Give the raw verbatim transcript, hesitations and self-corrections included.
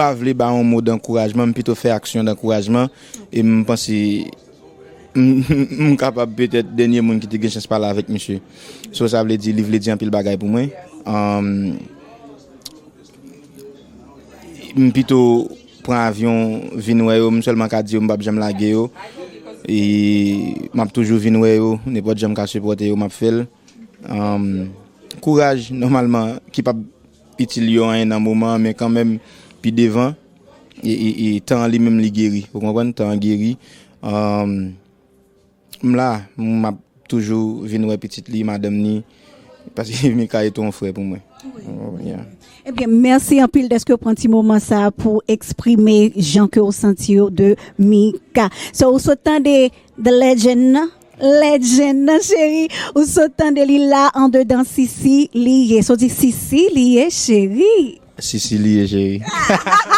pa vle ba yon mo dankourajman, m pito fè aksyon dankourajman. E m panse m, m kapab petèt dènye moun ki te gen chans pale avèk misye. So, sa vle di, li vle di anpil bagay pou mwen. Um, m pito pran avyon vin wè yo, m sèlman ka di yo m p ap janm lage yo. E m ap toujou vin wè yo, nenpòt jan m ka sipòte yo, m ap fè l. Um, kouraj, nòmalman, ki p ap itil yo anyen nan moman an, men kanmenm, pi devan, e, e, e tan an li menm li geri. Ou konprann? Tan an geri. Um, m la, m ap toujou vin wè pitit li, madanm ni, paske Mika e tou yon frè pou mwen. Yeah. Ebyen, mèsi anpil dèske w pran ti moman sa pou eksprime jan ke w santi w de Mika. So, ou sot tande the legend nan? Legend nan, cheri. Ou sot tande li la andedan. Sisi li ye. So, di Sisi li ye, cheri. Sisi li ye, cheri.